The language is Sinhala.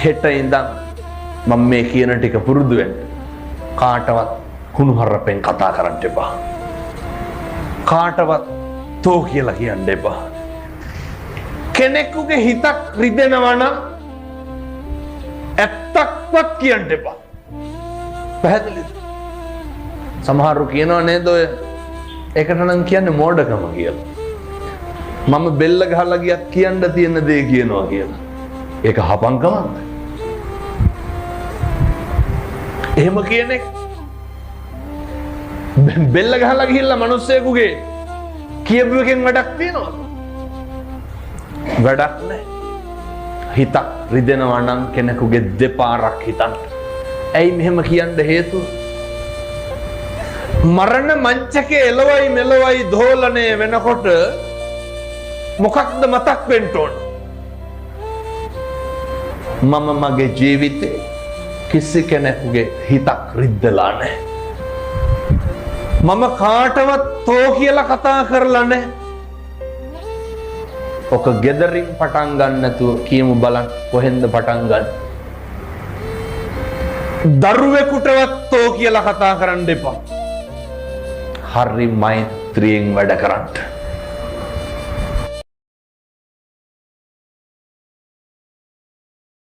හෙට ඉඳන් මම මේ කියන ටික පුරුදු වෙන්න. කාටවත් කුණුහරුපෙන් කතා කරන්න එපා. කාටවත් තෝ කියලා කියන්න එපා. කෙනෙකුගේ හිතක් රිදෙනවා නම් ඇත්තක්වත් කියන්න එපා. පැහැදිලිද? සමහරු කියනවා නේද, ඔය ඒකට නම් කියන්නේ මෝඩකම කියලා. මම බෙල්ල ගහලා ගියත් කියන්න තියෙන දේ කියනවා කියලා. ඒක හපංකමක්ද? එහෙම කියන එක, බෙල්ල ගහලා ගිහිල්ලා මිනිස්සෙකුගේ කියපු එකෙන් වැඩක් තියනවද? වැඩක් නැහැ. හිතක් රිදෙනවා නම් කෙනෙකුගේ දෙපාරක් හිතන්න. ඇයි මෙහෙම කියන්න හේතුව? මරණ මංචකේ එලවයි මෙලවයි දෝලණය වෙනකොට මොකක්ද මතක් වෙන්න ඕන? මම මගේ ජීවිතේ කිසි කෙනෙකුගේ හිතක් රිද්දලා නැහැ. මම කාටවත් තෝ කියලා කතා කරලා නැහැ. ඔක ගෙදරින් පටන් ගන්න නැතුව කියමු බලන්න කොහෙන්ද පටන් ගන්න? දරුවෙකුටවත් තෝ කියලා කතා කරන්න එපා. හරි මෛත්‍රියෙන් වැඩ කරන්න.